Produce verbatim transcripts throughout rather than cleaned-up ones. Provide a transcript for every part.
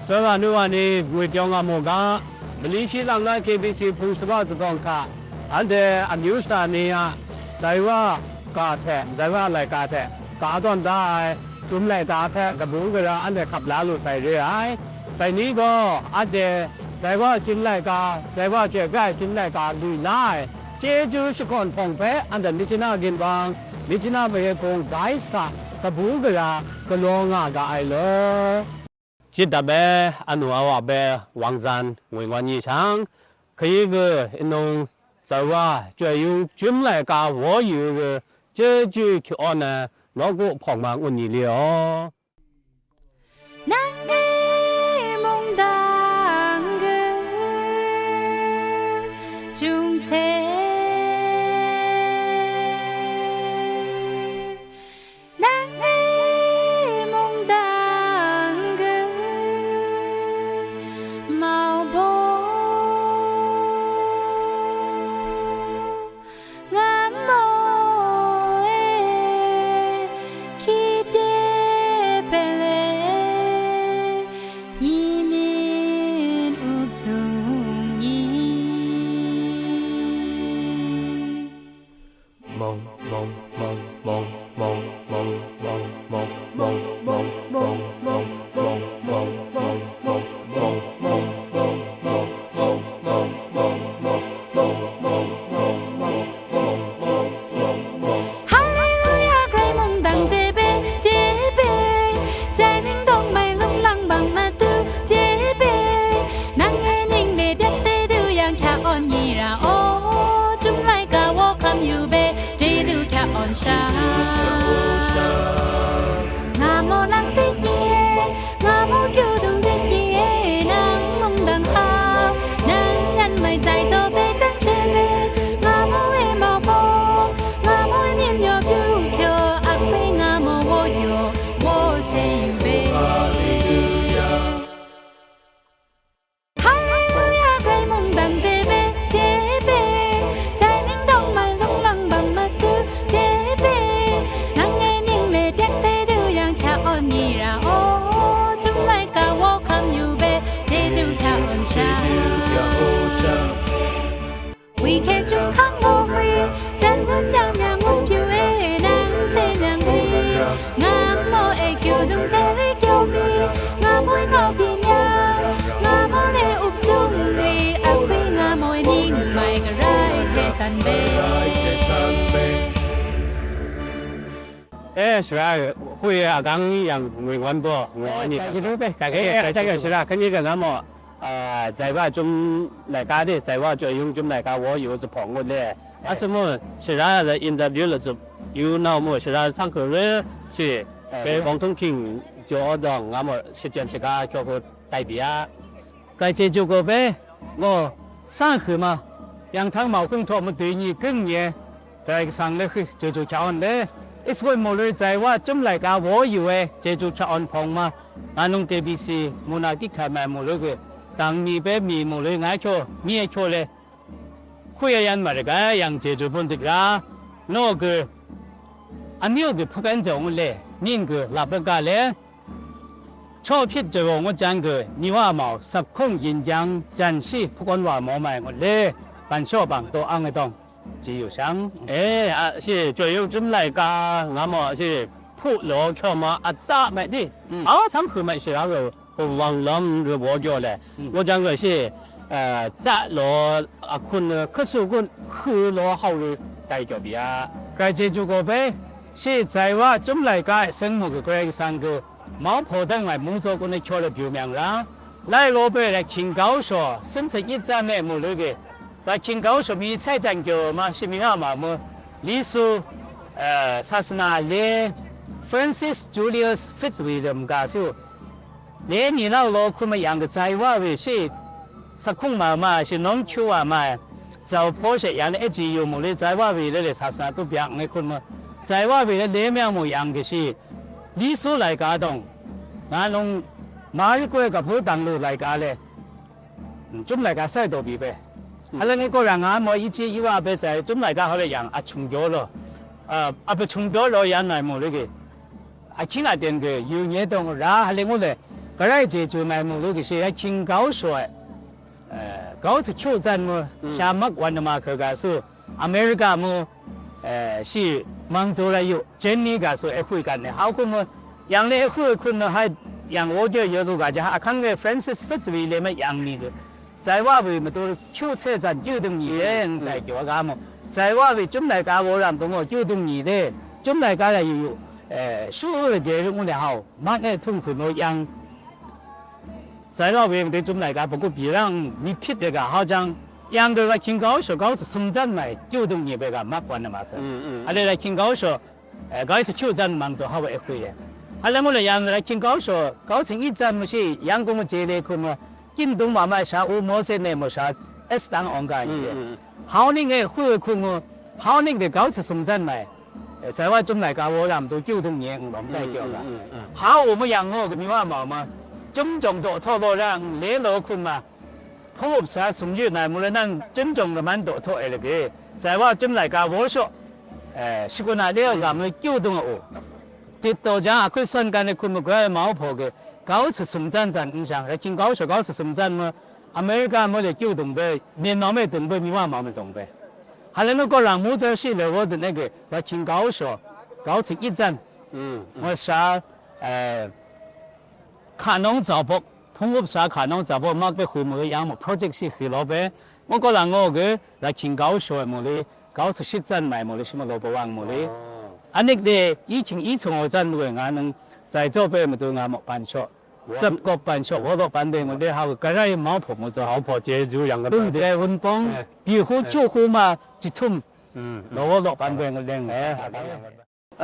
Tsawra nu wa ni, ngwi kyawng a mu ga, mali shi lang na K B C hpung shaga zagawng hta, anhte amyu sha ni a, Zaiwa ga hte, Zaiwa laika hte, ka tawn da ai, Chyum laika hpe kabu gara anhte hkap la lu sai re ai. Dai ni gaw, anhte, Zaiwa Chyum laika, Zaiwa Chyoi Pra ai Chyum laika lu la ai, chyeju shakawn hpawng hpe anhte myit chana ginwang, myit chana mare hpung bai sa, kabu gara galaw nga ga ai law. Chyit dap e, anu awa hpe wang zan ngwi ngan yi shang, hkayi ga inung Zaiwa Chyoi Yung Chyum laika wo yu ga chyeju hkyaw na nawku hpawng ma ngut ni le aw. Nang e mungdan ga chung hte. Nang e mungdan ga mau baw, ngam maw e hkyi pye pele, nyi min up htung nyi. Haleluya, grai mungdan je be, je be, jai ning dawng mai lung lang bang matu je be, nang e ning le byak te du yang hkya awn ni ra aw, Chyum laika wo hkam yu be, chyeju hkya awn sha. Nga maw nang dik ni e, nga maw kyu dung dik ni e, nang mungdan hka, nang yan mai jai zaw be jang hte me, nga maw e mau baw, nga maw e myit yaw pyu hkyaw, ahkwi nga maw wo yaw, wo se yu be. Haleluya, grai mungdan je be, je be, jai ning dawng mai lung lang bang matu je be, nang e ning le byak te du yang hkya awn ni ra aw, Chyum laika wo hkam yu be, chyeju hkya awn sha. Wi hkye chyum hkang mu wi, jan hpun yang myang ngu pyu e, nang se myang wi, nga maw e kyu dung hte ri kyaw mi, nga moi ngau pyi myang, nga maw le up zung wi, ahkwi nga moi ning mai garai hte san be. E, shara, hui a gang yang ngwi ngan baw, ngwi ngan ni. Kai kyu du be, kai kyu, kai kyu, shara, kan ni ga nga maw? A, Zaiwa Chyum laika de, Zaiwa Chyoi Yung Chyum laika wo yu zuphpawng ngut le. A sum mu, shara la interview la zup yu nau mu, shara sang hku re shi, Bai Bawng Htung Hking jaw dawng nga mu, shachyen shaga hkyaw hku tai bya. Kai chyeju gaw bai, gaw, sang hku ma, yang htang mau hkung htaw madwi ni kring ni e, Karai Kasang le hkri chyeju hkya awn le, Israel mu lui Zaiwa Chyum laika wo yu ai chyeju hkya awn hpawng ma, nga nung K B C mu na kik hkai mai mu lui ge, dang mi pe mi mu lui ngai hkyaw, mi ai hkyaw le, hku ya yan ma rai ga, yang chyeju bun dik ra, naw ge, amyu ge hpakan jau ngut le, ning ge lap rat ga le, Chaw hpyit jarawng ngut jan ga, ni wa mau, sap hkung yin yang, jan shi hpakawn wa maw mai ngut le, ban shaw bang taw ang ai tawng, ji yu shang. E, a, shi Chyoi Yung Chyum laika nga maw, shi hpu law hkyaw ma, a tsa mai di, a sang hku mai shara ga, hpawng lam ru baw kyaw le, ngut jan ga shi, e, tsa law, a hkun, hkasu kun, hku law hau ru, tai kyaw bya. Kai chyeju gaw bai, shi Zaiwa Chyum laika e seng mu ga Karai Kasang ga, mau hpaw dang ai mungzaw kun ai hkyaw la byu myang ra, lai raw bai rai hkying kau shaw, sumsat nyit tsa me mu lu ge, ga hkying kau shaw mi sai jan kyaw ma shi mi nga ma mu, Li Su, eh, sasana le Francis Julius Fitzwilliam ga su, le ni lau law hkrum a yang katsai wa we shi, Sa hkung ma ma, shi nawng hkyu wa ma, zau hpaw she yan le e ji yu mu le, zai wa wi le le sa sa tu bya n ngai hkun mu, zai wa wi le le myang mu yang kashi, Li Su laika dawng, nga nung, Mariko e kabu dang lu laika le, Chyum laika sai daw bi bai. Halen ni ko yang nga mo, i chi i wa bai zai, Chyum laika hau le yang, a chung gyaw lo, a, a pa chung gyaw lo yan nai mu le ge. Ahkying aten ge yu nye tawng ra, hale ngu le, Karai chyeju mai mu lu kashi, ya hkying kau shaw ai, eh, kau sa hkyu zan mu, sha mak wan nama hka ga su, America mu, eh, shi mang zaw rai yu, Jenny ga su, e hui gan ne, hau kun mu, yang le e hui kun mu, hai, yang wo joi yo lu ga ja, ahkang le Francis Fitzroy le ma yang ni lu, zai wa wi matu hkyu se zan kyu dung ni le, n tai kyu ga mu, zai wa wi chyum lai ka wo ram dung wo kyu dung ni le, chyum lai ka la yu yu, eh, shu le ge ru mu le hau, mat e htung hkun mu yang, 在老边对中来个不过别人你ผิด的个，好像两个个听高手高是松赞来，就动你别个马关的嘛个。嗯嗯。啊，来来听高手，呃，高是就赞忙做好一回的。啊，那么来两个来听高手，高是一赞么是，阳光么节嘞，可么，运动嘛嘛啥，乌毛线呢么啥，S当昂干的。嗯嗯。好，你个会可么，好，你个高是松赞来。 在外中来个，我让都九冬年，我们带掉了。好，我们养我个米娃毛嘛，中中多托罗让，雷罗困嘛，朋友啥送去来，无论让中中的蛮多托哎了个，在外中来个，我说，哎，是个那里个，我们九冬哦，这到家，可以算干的困不过，毛婆个，高是松赞赞，你想，来听高手，高是松赞嘛，America 没得九冬呗，面毛没冬呗，米娃毛没冬呗。 Hala nu ko rang mu zar shi le wo de ne ge, wa hkying kau shaw, kau tsik yit zan. Mm. Wa sha, eh, hka nung zau bok, hpung up sha hka nung zau bok, mak pe hui mu yang mu project shi hui lo pe, mu ko lang ngo ge, la hkying kau shaw mu le, kau tsik shit zan mai mu le, shi mu lo pa wang mu le. Oh. Anik de, i hkying i tsung o zan mu nga nung, zai zaw pe mu tu nga mu pan shaw. Sap kop pan shaw, wo lo pan de ngut de, hau, karai mau hpo mu zaw. Mau hpo chyeju yang ka dung ta de. Zai wun pong, eh, bi hu, eh, chu hu ma, chi thum. Mm, mm. Lo wo lo pan de ngut de ngut. Eh, ha,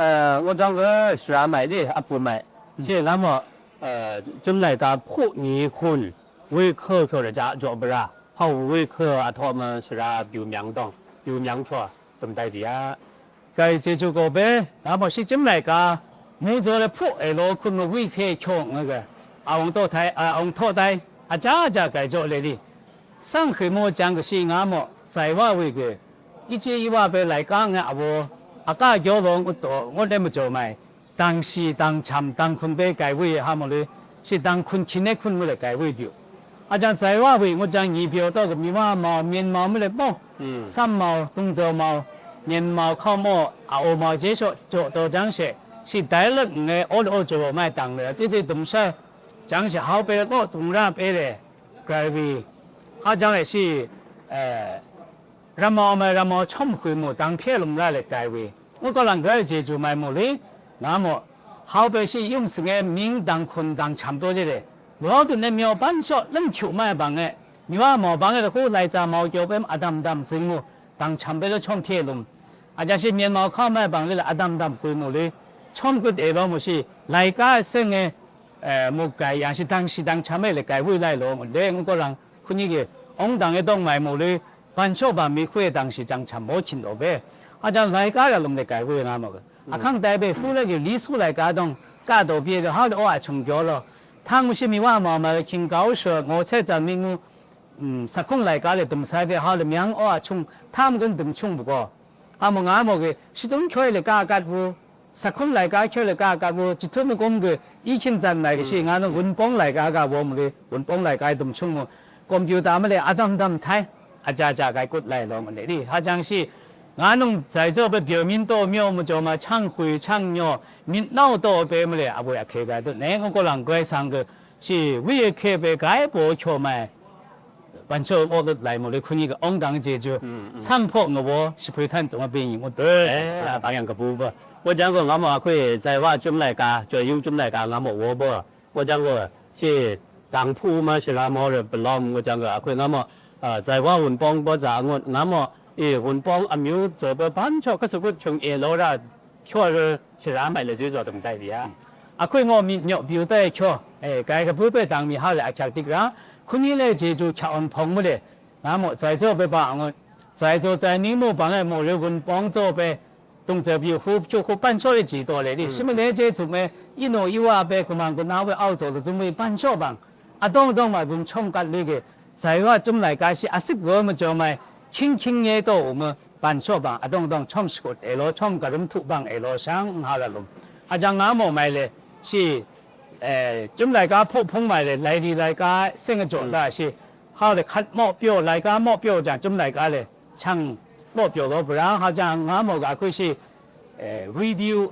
eh, ngo jang ge, shara mai de, a pu mai. Mm. She la mo, eh, jum lai ta phu ni khun, wui hke hkyo de ja jaw bra. Hau wui hke a thaw ma shara byu myang dong, byu myang hkyo, tum tai di ya. Kai chyeju gaw bai, nga baw shi chyum laika, mu zaw lahpu e law hkun magwi hkye hkyaw nga ga, a wang taw tai, a wang htaw tai, a ja a ja kai jaw le li, sang hkri mu jang kashi nga maw, zai wa we ga, i chye i wa bai laika nga a baw, a ka gyaw law ngut taw, ngut ai majaw mai, dang shi, dang hkyam, dang hkun bai kai we ha mu le, shi dang hkun hkyin ai hkun mu le kai we byu. A jang zai wa we ngut jang, nyi pyaw taw ga mi wa mau, myen mau mu le bau, mm, sam mau, tung zau mau, myen mau, hkau mau, a o mau je shaw, jaw taw jang she, shi dai lat nngai, o le o jaw mai dang le, tsi tsi dum shai, jang she hau pe le, kaw zung ra pe le, grai wi, a jang e shi, eh, ramau mai ramau chawm hkwi mu, dang hpye lum ra let kai wi, ngut kau lang grai chyeju mai mu li, nga mu, hau bai shi yum sing e ming dang hkun dang hkyam taw je le, wau dun e myaw ban shaw lum hkyu mai bang e, mi wa mau bang e lahku lai tsa mau kyaw bai adam dam zing mu, dang hkyam bai law chawm hpye lum, a ja shi myen mau hkau mai bang le la adam dam hkwi mu li, chawm kut e law mu shi, laika e seng e, eh, mu kai yang shi dang shi dang hkyam e le kai wi lai law mu le, ngut kau lang hkun ni ge, ong dang e dawng mai mu li, ban shaw bam mi hkoi dang shi jang hkyam maw hkyin taw be. A jang laika ra lum de kai we nga ma ga. Ahkang tai be hku la ge li su laika dawng, ka taw pye ga hau de aw a chung gyaw law. Htang mu shi mi wa ma ma hkying kau shaw, ngaw sai tsan mi ngu, mm, sa hkung laika le dum sai be hau le myang aw a chung, htam gun dum chung bu gaw. A mu nga maw ge, shi tung hkyoi le ka kat wu, Sa hkung laika hkye le ka ka wu, chi htum mi kum ge, i hkyin zan mai kashi, nga nung wunpawng laika ga wa mu le, wunpawng laika e dum chung mu, kompyuta ma le, a dam dam htai, a ja ja gai kut lai law mu le, di, ha jang shi, nga nung zai zaw pe byaw min taw myaw mu jaw ma, chang hkwi, chang nyaw, myit nau taw pe ma le, a boi a hkye gai dut, ne, ngu ko lang goi sang ge, shi, wi e hkye pe gai paw hkyaw mai, Ban shaw aw lut lai mu le hkun ni ga awng dang chyeju, mm, mm, san hpaw ngaw, shahpoi htan tsawm a bing ngut, eh, bang yang kabu ba. Wa jang gaw nga maw, ahkoi zai wa chyum laika, chyoi yung chyum laika nga maw, wa ba. Wa jang gaw, shi dang hpu ma shara mau re palawm, wa jang gaw, ahkoi nga maw, ah, zai wa wunpawng baw za ngut, nga maw, e, wunpawng amyu zaw ba ban shaw hka sakut hkyung e law ra, hkyaw ru shara mai le zui zaw dum tai bia. Ahkoi ngaw myit nyaw byu tai hkyaw, e, kai kabu bai dang mi hau le ahkyak dik ra, hkun ni le chyeju hkya awn hpawng mu le, nga maw, zai zaw bai ba angut, zai zaw zai ning mu bang e maw le wunpawng zaw bai, dung zaw byu hku hpyu hku ban shaw le ji taw le li, mm, shi ma le je zum e, i naw i wa bai kumang kunau bai au zaw lazum wi ban shaw bang, a dawng dawng mai bum chawm kat lu ge, zai wa chyum laika shi a sik gaw majaw mai, hkying hkying nye taw u ma, ban shaw bang, a dawng dawng chawm shakut e law, chawm karum htu bang e law, shang n hau la lum. A jang nga maw mai le, shi, အဲ၊ ကျုံးလိုက်ကား ဖုံဖုံးမိုင်လဲၣ် လိုက်ဒီးလိုက်ကား စင်ကကြော်တာရှိ၊ ဟောက်တဲ့ ခတ်မော့ပြော့ လိုက်ကား မော့ပြော့ကြောင့် ကျုံးလိုက်ကားလဲၣ် ချံမော့ပြော့လို့ ပြား၊ ဟောက်ကြောင့် ငါးမော့က အခုရှိ၊ အဲ၊ ရေဒီယို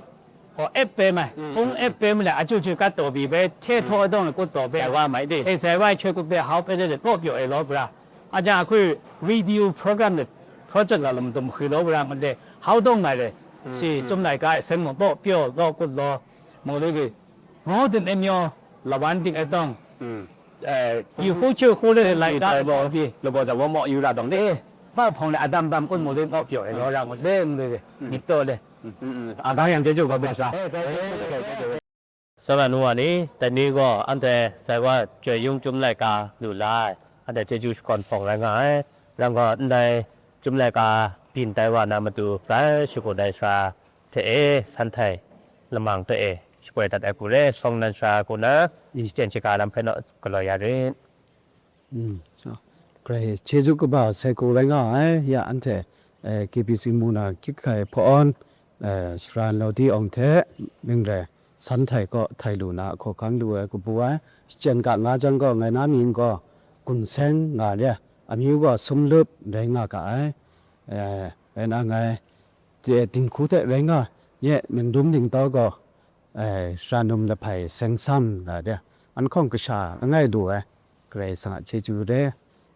ဟောက် အက်ပဲမိုင်၊ ဖုန်းအက်ပဲမိုင်လဲၣ် အကျိုးကျိုးကတ်တော်ပြီးပဲ ထဲထောအတော့ကိုတော်ပဲ၊ ဝါမိုင်ဒီး ထဲဆိုင်ဝါချွဲကိုပဲ ဟောက်ပဲလဲၣ် မော့ပြော့အဲလို့ ပြား၊ ဟောက်ကြောင့် အခု ရေဒီယို program နဲ့ project လာလို့ မတုံမခွေလို့ ပြား မလဲၣ် ဟောက်တော့မိုင်လဲၣ် ရှိ ကျုံးလိုက်ကား စင်မော့ပြော့လို့ ကိုတော် မော်လေးက မော်တင်အမျိုး လဝန်းတင်အတောင်၊ အဲ၊ ယူဖိုးချိုးခိုးတဲ့ လိုက်ကား မော့ပြီး လဘော်ဇဝေါ်မော့ယူရတော့လေ၊ ဘတ်ဖောင်နဲ့ အတမ်တမ် ကွတ်မို့လေး မော့ပြော့အဲ လောရမို့လေး လေးလေး မြစ်တော့လေ။ အကောင်းရန်ကျေးဇူးပါ ဘုရား။ အဲ၊ ကဲ၊ ကဲ၊ ကဲ၊ ကဲ၊ ကဲ။ စောနနူဝါနီ တနည်းကော အန်တဲ့ ဆိုင်ဝါ ကြွယ်ရုံ ကျုံးလိုက်ကား လူလာ၊ အန်တဲ့ ကျေးဇူး စကွန်ဖောင် ရန်က၊ ရန်က အန်တဲ့ ကျုံးလိုက်ကား ပြင်တိုင်ဝါနာ မတူ ပရန် ရှိကို ဒိုင်စရာ ထဲအဲ စန်ထိုင် လမန် ထဲအဲ ရှပွဲတတ်အကူရဲ ဆောင်နန်စရာ ကိုနာ အီစတန်ချေကား လမ်းဖဲနော် ကလော်ရရင်။ อืม ကရချေစုကဘ ဆိုင်ကို ရန်က၊ အဲ၊ ယ အန်တဲ့ အဲ၊ ကီဘီစီ မူနာ ခိခိုင်ဖော်၊ အဲ၊ စရန်လော်ဒီအောင်ထဲ မင်းရဲ စန်ထိုင်ကော ထိုင်လူနာ အခေါ်ခန်းလူဝဲ ကပူဝဲ စကျန်က ငါးကျန်ကော ငါးနာမင်းကော ကွန်ဆန်း ငါရဲ အမျိုးကော ဆုံးလုပ် ရန်က၊ အဲ၊ အဲ၊ အဲ၊ နာငါ တင်ခုတဲ့ ရန်က၊ ယ မင်းဒုံးဒိင်တော့ကော အဲ၊ စရန်နုံလဖဲ စင်ဆမ် ငါရဲ အန်ခေါင်ကဆာ အငိုင်လူဝဲ ကရစင်ချေစုရဲ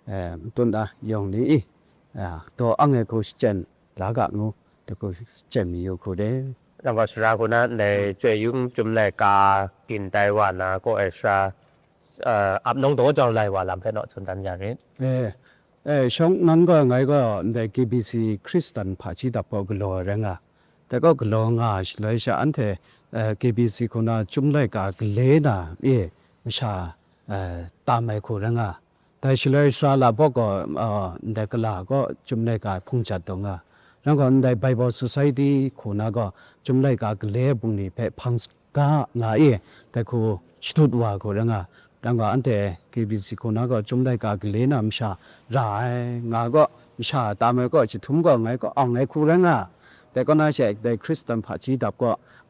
အဲ၊ တွန်းတာ ယုံနေ၊ အဲ၊ တော့ အငဲခု စကျန် လာကငူ တကူ စကျန်မီယိုခုတဲ့။ ရန်က စရာ ကိုနာ လဲ ကြွယ်ရုံ ကျုံးလိုက်ကား ပြင်တိုင်ဝါနာ ကိုအဲ စရာ အဲ၊ အပ်နှုံးတော့ ကြော်လိုက်ဝါ လမ်းဖဲနော် စွန်တန်ရရင်။ အဲ၊ အဲ၊ ရှောင်းနန်းက ငါက ဒဲ ကီဘီစီ ခရစ်စတန် ဖာချီတပ်ပေါ် ကလော်ရန်က၊ တကော ကလော်ငါ ရှလွဲရှအန်ထဲ အဲ၊ ကီဘီစီ ခုနာ ကျုံးလိုက်ကား ကလဲနာ အဲ၊ မရှာ အဲ၊ တမ်မိုင်ခု ရန်က၊ ဒဲ ရှလွဲရှလာ ဘော့ကော အဲ၊ ဒဲ ကလာ ကော ကျုံးလိုက်ကား ဖုန်ချတ်တုံးက၊ ရန်က ဒဲ Bible Society ခုနာက ကျုံးလိုက်ကား ကလဲ ဘုံလီဖဲ ဖန် က ငါ အဲ၊ တကူ ရှတုတ်ဝါ ခု ရန်က၊ ရန်က အန်တဲ ကီဘီစီ ခုနာက ကျုံးလိုက်ကား ကလဲနာ မရှာ ရာ အဲ၊ ငါက မရှာ တမ်မိုင်က ရှထုံးက ငါက အောင် အဲ ခု ရန်က၊ တကော နာ ရှဲ ဒဲ ခရစ်စတန် ဖာချီတပ်က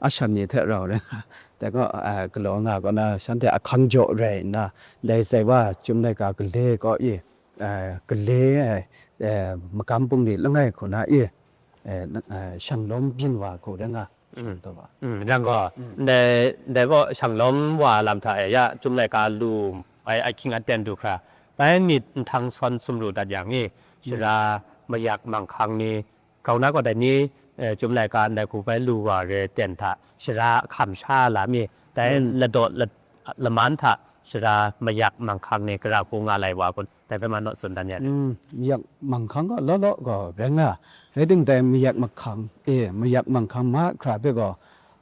အရှံနေ ထဲ ရာ ရန်က၊ တကော အဲ၊ ကလော်ငါက နာ ရှန်တဲ အခန်းကျော် ရဲ နာ ဒဲ ဆိုင်ဝါ ကျုံးလိုက်ကား ကလဲ က အဲ၊ အဲ၊ ကလဲ အဲ၊ အဲ၊ မကမ်ပုံလီ လငိုင် ခုနာ အဲ၊ အဲ၊ အဲ၊ ရှံလုံး ပြင်ဝါ ခု ရန်က၊ อืม ตัว อืม ရန်က၊ อืม ဒဲ ဒဲ ဘီ ရှံလုံးဝါ လမ်းထ အဲ၊ ယ ကျုံးလိုက်ကား လူ အဲ၊ အ အ ခင်းအတန် ဒုခရာ ဘဲ မီး ထန်းစွန် စုံရူ တတ် ယံ အဲ၊ อืม စရာ မယက်မန်ခန်း နီ ကော နာ က ဒဲ နီ အဲ၊ ကျုံးလိုက်ကား ဒဲ ခု ဘဲ လူဝါ ရဲ တန်ထ စရာ ခမ်ရှာ လမ်း အဲ၊ ဒဲ อืม လဒိး လ လမန်ထ စရာ မယက်မန်ခန်း နီ ကရာ ခု ငါ လိုက်ဝါ ခု တဲ ဖဲမန် နော် စွန်တန် ယံ อืม မယက်မန်ခန်းက လောလောက ရန်က၊ ရဲ တင်းတဲ မယက်မခန်း အဲ၊ မယက်မန်ခန်း မခရာ ဖဲက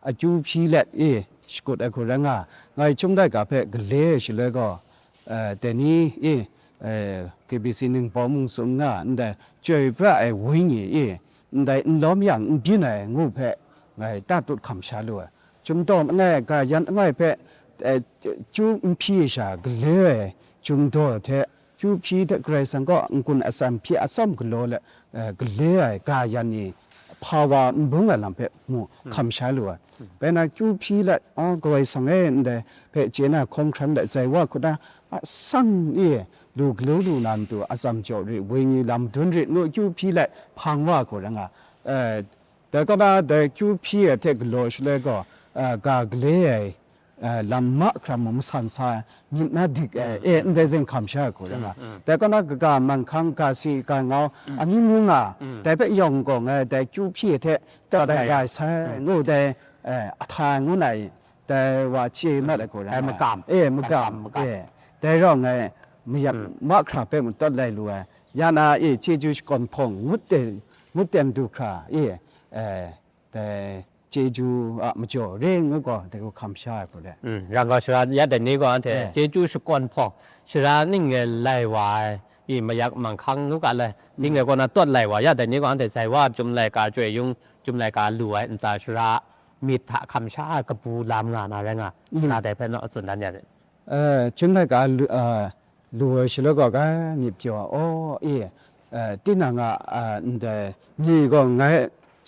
အကျူဖီလက် အဲ၊ ရှကုတ် အဲ ခု ရန်က၊ ငါ ကျုံးလိုက်ကား ဖဲ ကလဲ ရှလဲက အဲ၊ တဲ နီ အဲ၊ အဲ၊ ကီဘီစီ နင်းပေါ်မှု စုံ ငါ ဒဲ ကြွယ်ပြ အဲ၊ ဝိညာဉ် အဲ၊ ဒဲ အလောမ်ယံ အပြင်း အဲ ငူ ဖဲ ငါ တတုတ် ခမ်ရှာ လူ အဲ၊ ကျုံးတော် အငဲ ကာယံ အငဲ ဖဲ အဲ၊ ကျူ အဖီ အ ရှ ကလဲ အဲ၊ ကျုံးတော် ထဲ ကျူဖီ ထဲ ကရစင်က အကွန် အစံ ဖီ အစံ ကလော် လဲ အဲ၊ ကလဲ အဲ၊ ကာယံ နီ ဖာဝါ ဘုံ အဲ လမ်း ဖဲ မူ ခမ်ရှာ လူ အဲ၊ ဖဲ နာ ကျူဖီ လဲ အ ကရစင် အဲ၊ ဒဲ ဖဲ ချေနာ ခုံခရမ် လဲ ဆိုင်ဝါ ခုနာ အစံ အဲ၊ လူ ကလူ လူ နမ်တူ အစံ ကြော် ရီ ဝိညာဉ် လမ်း တွင်း ရီ နူ ကျူဖီ လဲ ဖန်ဝါ ခု ရန်က၊ အဲ၊ တကော နာ ဒဲ ကျူဖီ အဲ ထဲ ကလော် ရှလဲက အဲ၊ ကာကလဲ အဲ၊ အဲ၊ လမ်း မခရမ် မူ မဆန် ဆ မြစ် နာ ဒိၵ် အဲ၊ အဲ၊ ဒဲ ဇင် ခမ်ရှာ ခု ရန်က၊ တဲ က နာ က က မန်ခန်း က စီ က ငေါ အမီး မူ ငါ တဲ ဖဲ ယံ က ငါ ဒဲ ကျူဖီ ထဲ တ ဒဲ ဂါ ဆ ငူ ဒဲ အဲ၊ အထ ငူ န တဲ ဝါ ချေ မတ် ခု ရန်က၊ အဲ၊ မကမ် အဲ၊ မကမ် မကမ် အဲ၊ တဲ ရော ငါ မယက် မခရမ် ဖဲ မတွတ် လိုက် လူ အဲ၊ ယ နာ အဲ၊ ချေကျူ ရှကွန်ဖောင် ငုတ်တဲ ငုတ်တဲ ဒုခရာ အဲ၊ အဲ၊ ဒဲ ကျေးဇူး အ မကျော် ရဲ ငူ က ဒဲ ခု ခမ်ရှာ ခု ဒဲ။ อืม ရန်က စရာ ယ ဒဲ နီ က အန်တဲ အဲ ကျေးဇူး ရှကွန်ဖောင် စရာ နင်းငယ် လိုက်ဝါ အီ မယက်မန်ခန်း ငူ က လဲ နင်းငယ် က နာ တွတ် လိုက်ဝါ ယ ဒဲ နီ က အန်တဲ ဆိုင်ဝါ ကျုံးလိုက်ကား ကြွယ်ရုံ ကျုံးလိုက်ကား လူဝဲ အန်စာ စရာ မီးထ ခမ်ရှာ ကပူ လမ်း ငါ နာ ရဲ ငါ อืม စရာ ဒဲ ဖဲ နော် အစွန်တန် ယ ဒဲ။ အဲ၊ ကျုံးလိုက်ကား လူ၊ အဲ၊ လူဝဲ ရှလဲက က မီး ပြော အိ အီ၊ အဲ၊ တင်းန ငါ၊ အဲ၊ ဒဲ မီး က ငါ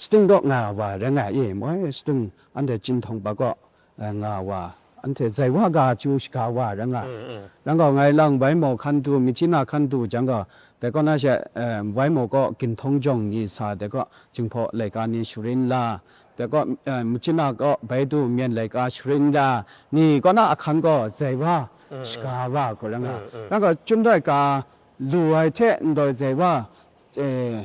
စတင်း က ငါ ဝါ ရဲ ငါ အီ၊ မွဲ စတင်း အန်တဲ ကျင်းထောင် ဘ က အဲ၊ ငါ ဝါ Anhte zai wa ga chyu shaga wa rai nga. Rai nga, ngai lang wai maw hkan du, mi chyi na hkan du jang gaw, dai kaw na she, eh, wai maw kaw ginhtawng jawng ni sa, dai kaw Jinghpaw laika ni sharin la, dai kaw, eh, mi chyi na kaw bai du myen laika sharin la, ni kaw na ahkan gaw zai wa shaga wa hku rai nga. Rai nga, Chyum laika lu ai hte ndai zai wa, eh,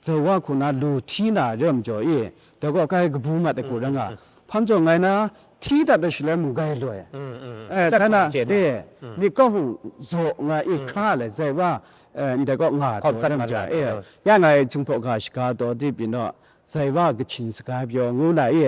zai wa hku na lu hti na re ai majaw e, dai gaw kai kabu mat ai hku rai nga. Hpa majaw ngai na hti dat ai shaloi mung gai loi. Eh, dai na, e, ni kaw hku zaw nga e hkra le zai wa, eh, ndai kaw nga taw re ai majaw e, ya ngai Jinghpaw ga shaga taw di pyi naw, zai wa kachyin saga pyaw ngu na e,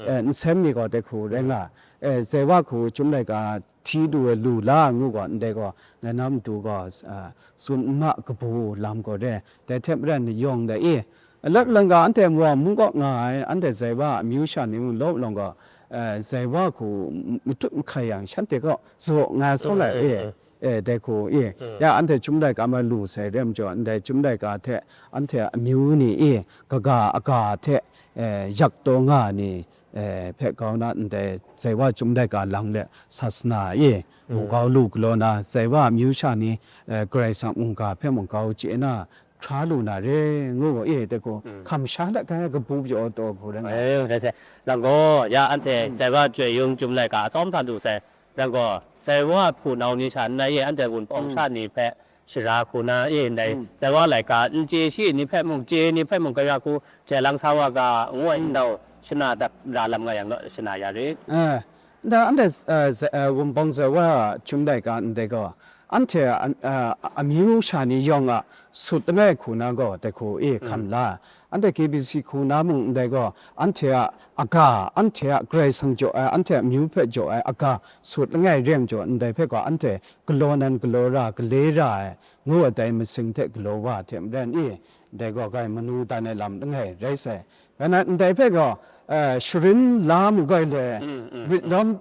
eh, nsem ni gaw dai hku rai nga. Eh, zai wa hku Chyum laika hti du ai lu la ngu gaw, ndai gaw, ngai na matu gaw, a, tsun n ma kabu lam gaw re, dai hte maren yawng dai e, alat langa anhte Mawam mung kaw nga ai, anhte zai wa amyu sha ni mung law lawng gaw, a, zai wa hku matut mahkai yang, shanhte kaw zaw nga sau lai e, e, dai hku e, ya anhte Chyum laika ma lu sai re ai majaw, ndai Chyum laika hte anhte amyu ni e, kaga aga hte, e, yak taw nga ni, eh, hpe kau na ndai zai wa Chyum laika lang le sasana e, mungkau lu galaw na, zai wa amyu sha ni, eh, Karai Kasang mungga hpe mungkau chye na, hkra lu na re ngu gaw, e, dai gaw, hkam sha let kai kabu pyaw taw hku rai nga. Eh, rai sai. Lang gaw, ya anhte zai wa Chyoi Yung Chyum laika atsawm hta du sai. Rai gaw, zai wa hpunau ni sha nna e, anhte wunpawng sha ni hpe, shara hku na e ndai, zai wa laika n chye shi ni hpe mung, chye ni hpe mung, kaya hku hte lang sa wa ga, ngu ai ndau shana dat ra lam nga yang gaw, shana ya rit. Eh, nda anhte, eh, za-, eh, wunpawng zai wa Chyum laika ndai gaw, anhte a, a, amyu sha ni yawng a sut langai hku na gaw, dai hku e hkam la. Anhte K B C hku na mung ndai gaw, anhte a aga, anhte a Karai Kasang jaw ai, anhte a amyu hpe jaw ai aga sut langai re ai majaw, ndai hpe gaw anhte galaw nan galaw ra, gale ra ai, ngu ai dai masing hte galaw wa hte maren e, dai gaw grai manu dan ai lam langai rai sai. Rai nna, ndai hpe gaw, eh, sharin la mu gai le, rit lawm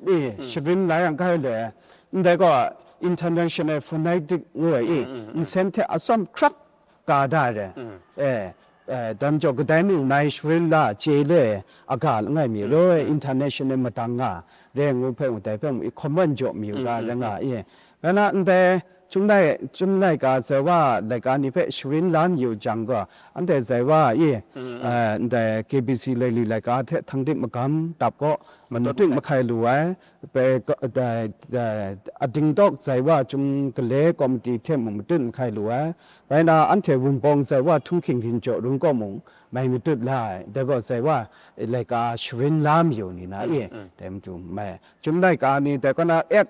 e, sharin la yang gai le, ndai gaw international phonetic ngu ai e, nsen hte atsawm hkrak ka da re. Eh, eh, dai majaw kadai mung nai sharin la chye le, aga langai mi, roi international madang nga re ngu hpe mung, dai hpe mung, i common jaw mi u ga rai nga e. Rai na ndai, Chyum lai, Chyum laika zai wa laika ni hpe sharin la mayu jang gaw, anhte zai wa e, eh, ndai K B C Laili laika hte Thangdik Magam dap kaw, matut mahkai lu ai, pe, da, da, ading dawk zai wa Chyum gale komiti hte mung matut mahkai lu ai, rai na, anhte wunpawng zai wa htunghking hkinjaw run kaw mung mai matut la ai, dai gaw zai wa laika sharin la mayu ni na e, dai matu mai. Chyum laika ni dai kaw na app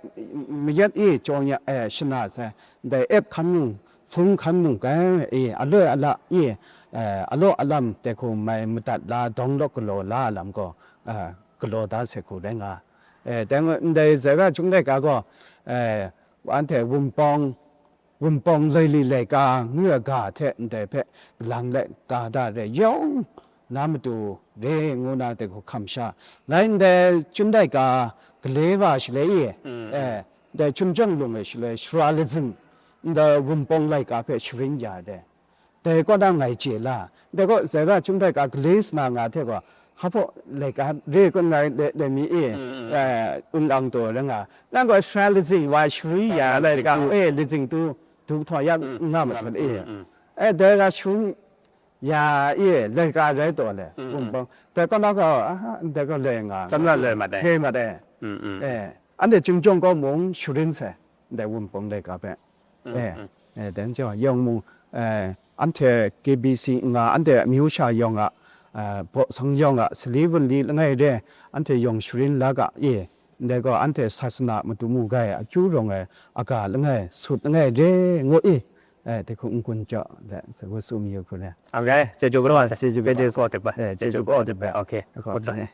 mayat e, jawng ya, eh, shana sai, dai app hkan mung, hpung hkan mung kai e, aloi ala e, eh, alaw alam dai hku mai madat la, dawng lawk galaw la lam gaw, eh, galaw da sai hku rai nga. Eh, dai, ndai zai wa Chyum laika gaw, eh, anhte wunpawng, wunpawng laili laika ngu ai ga hte ndai hpe galang let ka da re yawng na matu re ngu na dai hku hkam sha. Ngai ndai Chyum laika gale wa shaloi e, eh, ndai Chyum jawng lung e shaloi shara lazing, ndai wunpawng laika hpe sharin ya re. Dai kaw na ngai chye la, dai gaw zai wa Chyum laika gale sana nga hte gaw, hpa laika re kun ngai le, le mi e, eh, un ang taw rai nga. Nang gaw shara lazing wa shari ya laika, eh, lazing tu, du htawng ya nga ma san e. Eh, dai ga shung ya e, laika rai taw le, wunpawng. Dai kaw na gaw, aha, dai gaw le nga. Tsam la le ma dai. He ma dai. Eh, anhte Chyum jawng kaw mung sharin sai, ndai wunpawng laika hpe. Eh, eh, dan jau yawng mung, eh, anhte K B C nga, anhte amyu sha yawng a, eh, baw sang yawng a, sali wunli langai re, anhte yawng sharin la ga e, ndai gaw anhte sasana matu mu gai, akyu rawng ai, aga langai, sut langai re, ngu e, eh, dai hku n kun jau, dai, sa wa sum yu hku re. Ok, chyeju kaba, chyeju kaba. Chyeju kaba. Eh, chyeju kaba. Ok. Kaba.